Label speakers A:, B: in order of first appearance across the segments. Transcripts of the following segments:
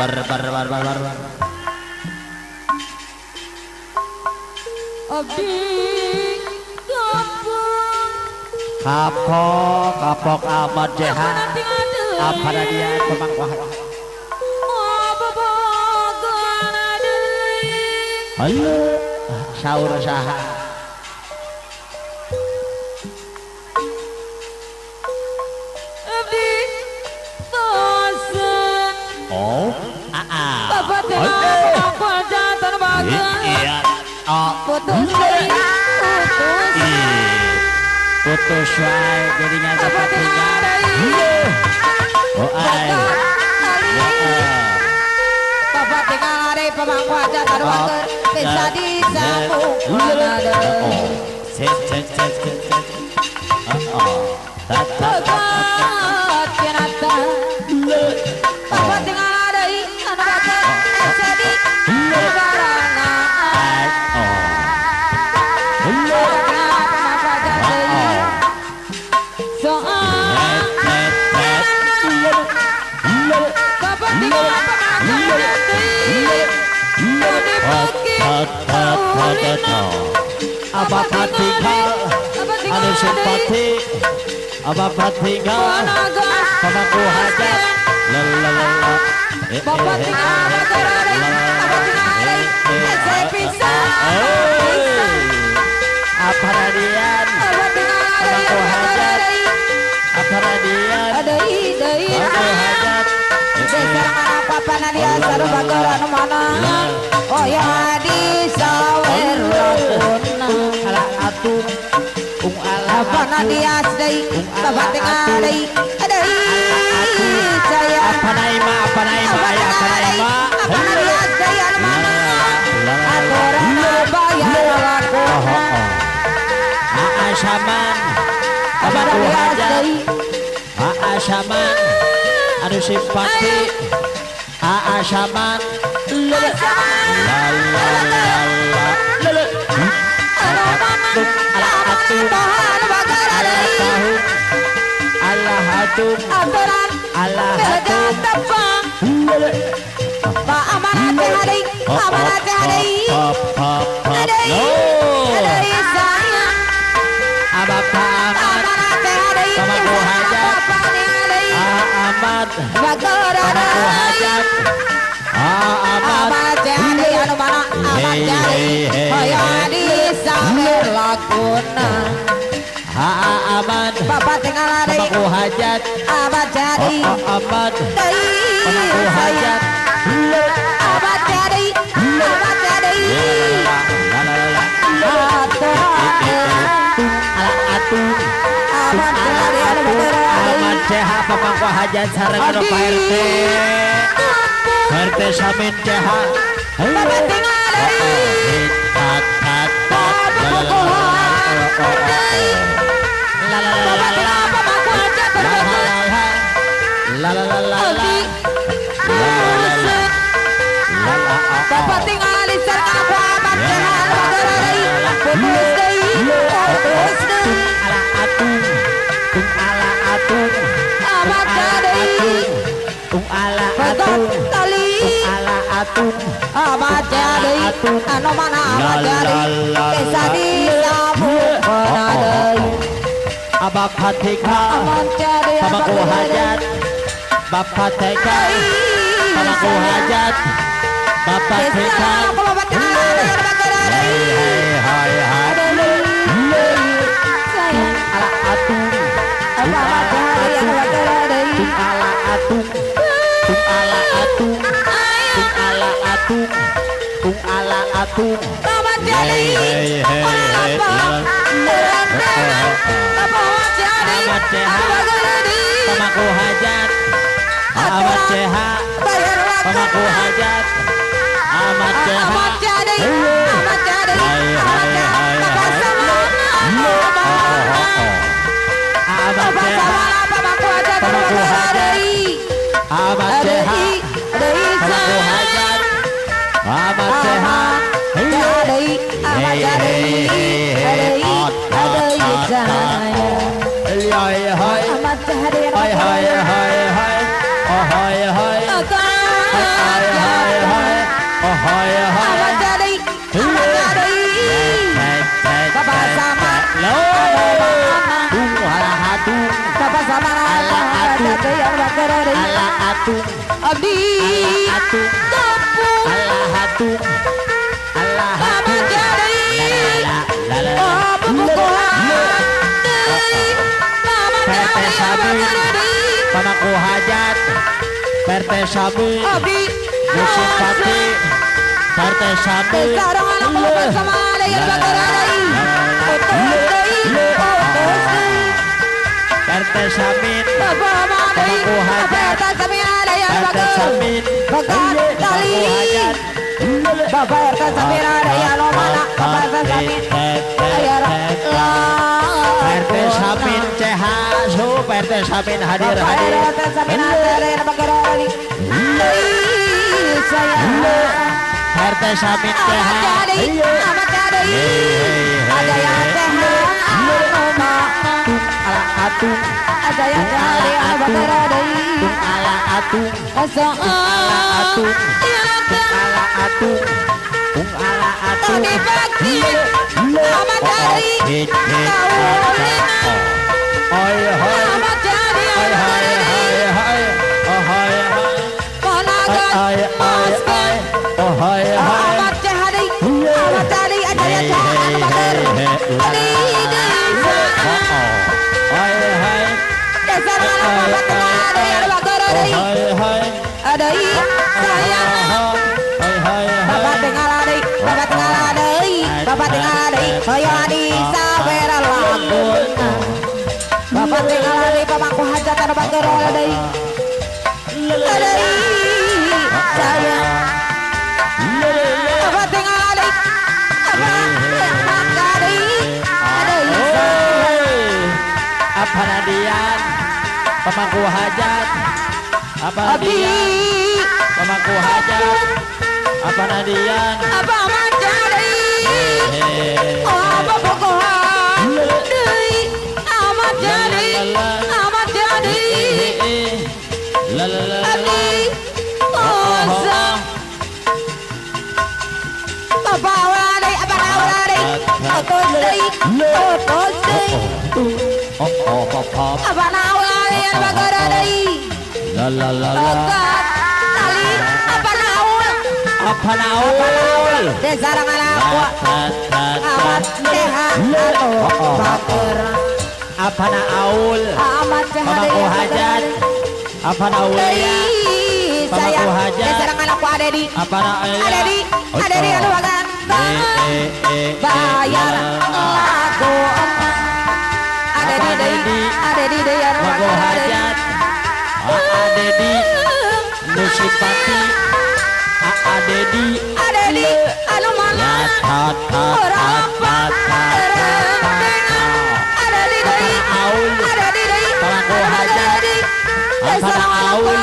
A: Bar bar bar bar bar.
B: Abdi
A: kapok kapok amat jeha apa dia pemangku halo sahur saha
B: abdi bosen
A: oh aa
B: bapak
A: iya oh
B: putus
A: putus wae jadinya dapat tinggal oh ai
B: bapak tinggal ada pemangku aja taruh bisa disapu
A: oh set set set set oh ta ta ta
B: bapak tinggal ada bisa di
A: apa tinggal ada simpati apa tinggal pemangku hajat lalalala
B: bapak tinggal
A: apa radian pemangku hajat apa radian pemangku hajat
B: oh ya di sawer lakuna
A: ala atung ung ala
B: apa nadias deui bapak tinggal deui deui saya
A: apa naima apa naima aya apa naima
B: apa nadias deui anu mana aturana bayar lakuna
A: aa saman pemangku hajat aa saman anu simpati aa saman la la la la ala atung ala tahun ala hatung ala hatung
B: pak amanat hari amanat hari
A: apa amanat pemangku hajat amat pemangku hajat
B: amat jadi anu mana amat jadi hoyong di sawer lakuna
A: amat
B: bapak tinggal ada
A: pemangku hajat
B: amat jadi
A: amat pemangku hajat
B: amat jadi amat jadi
A: ala atung
B: amat jadi
A: amat ceha pemangku hajat sareng anu Pak RT RT samin ceha
B: bapak tinggal deui
A: tat tat tat la la la la la la la la la
B: bapak tinggal di sareng aku amat ceha putus deui putus deui
A: ala atung tung ala atung
B: amat deui
A: tung ala atung tung ala atung
B: amat jadi anu mana amat jadi desa disamu kana deui
A: abah tika pemangku hajat bapak teka pemangku hajat bapak teka hei hei hei ala atung tung ala atung tung ala atung tung ala atung tung ala atung tung ala atung
B: jadi
A: amat ceha pemangku hajat amat ceha pemangku hajat amat ceha
B: amat jadi amat jadi
A: amat ceha pemangku hajat amat ceha pemangku hajat amat ceha
B: amat jadi
A: hai hai hai hai oh hai hai ala atung
B: abdi
A: ala atung ala atung ala atung la la la PRT Samin pemangku hajat PRT Samin musim pati PRT Samin PRT Samin pemangku hajat PRT Samin pemangku hajat
B: Bapak RT Samin ada ya lo mana Bapak RT Samin
A: PRT Samin CH so PRT Samin hadir hadir
B: Bapak RT Samin ada ya
A: PRT Samin CH
B: ada yang CH
A: ala atung
B: ada yang
A: ala atung ala atung ala atung ala atung
B: Bapak tinggal deui hoyong adi sabera laguna Bapak tinggal deui pamangku hajat anu bager deui deui saya Bapak tinggal deui Bapak deui deui
A: apa nadian pemangku hajat apa nadian pemangku hajat apa nadian
B: apa maca deui apa bogohan deui amat jadi amat jadi
A: la la la
B: abdi osa bapak deui apa deui otos deui otos deui
A: oh oh pop
B: apa naul deui apa gara deui
A: la la la la
B: tali apa naul
A: apa naul
B: desa rangan amat CH baper
A: apa naul
B: amat CH
A: pemangku hajat apa naul
B: saya
A: pemangku hajat
B: desa rangan aku ada di
A: apa naul
B: ada di anu bagan bayar lagu ada di deui ada di deui anu
A: pemangku hajat ada di musim pati ada di
B: ada di anu mana orang apa ada di deui ada di deui
A: pemangku hajat apa naul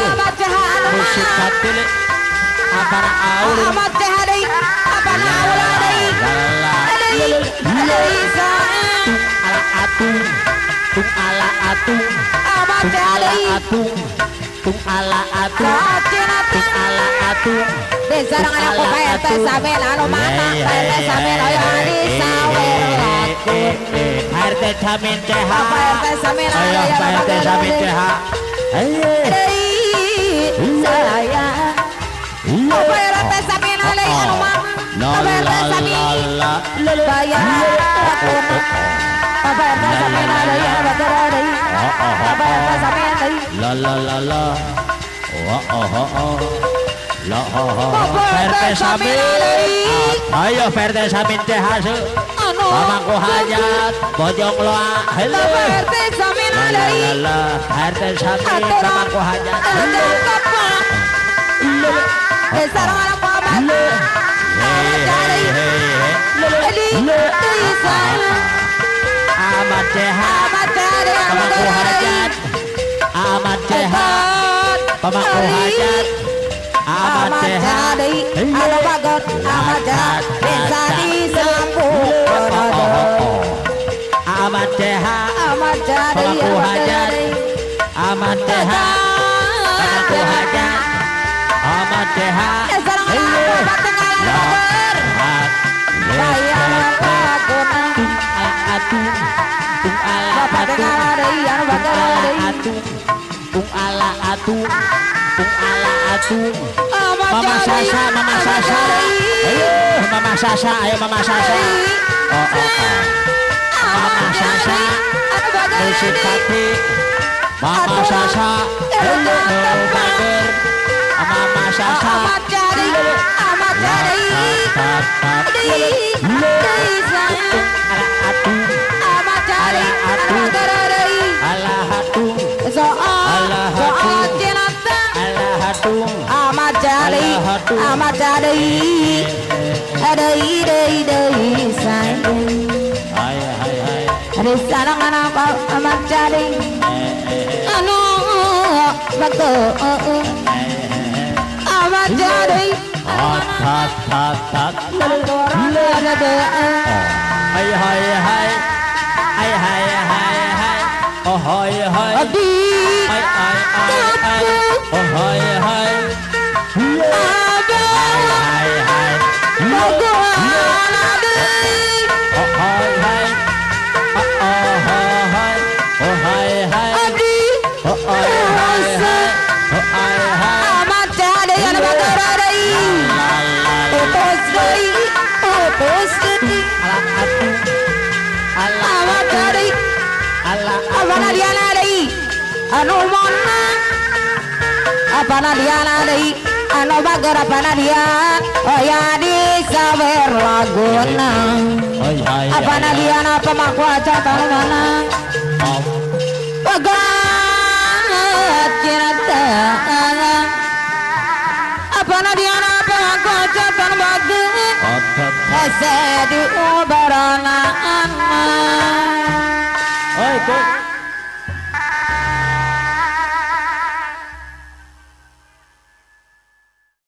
A: musik katil apa naul
B: amat CH deui apa naul deui deui
A: tung ala atung tung ala atung
B: amat
A: tung
B: CH
A: ala
B: deui
A: atung tung ala atung tung ala atung
B: desa rangan aku PRT Samin anu mana PRT Samin hoyong adi sawer lagu
A: PRT Samin CH
B: PRT Samin
A: ayo PRT Samin CH
B: deui saya PRT Samin deui anu mana PRT Samin bayar lagu PRT Samin deui anu bager deui PRT Samin deui
A: la la la la oh oh oh la oh PRT Samin ayo PRT Samin CH pemangku hajat bojong loa hello
B: PRT Samin
A: la la la PRT Samin pemangku hajat
B: desa rangan aku amat
A: amat CH pemangku hajat amat CH pemangku hajat amat CH
B: anu bager amat CH desa disampurna
A: amat CH
B: amat CH
A: pemangku hajat amat CH pemangku hajat amat CH
B: desa rangan aku bager bayar laguna
A: tung ala atung tung ala atung tung ala atung atung tung ala atung Mama Sasa Mama Sasa ayo Mama Sasa ayo Mama Sasa oh oh oh Mama Sasa musik pati Mama Sasa ayo bager Mama Sasa
B: Apa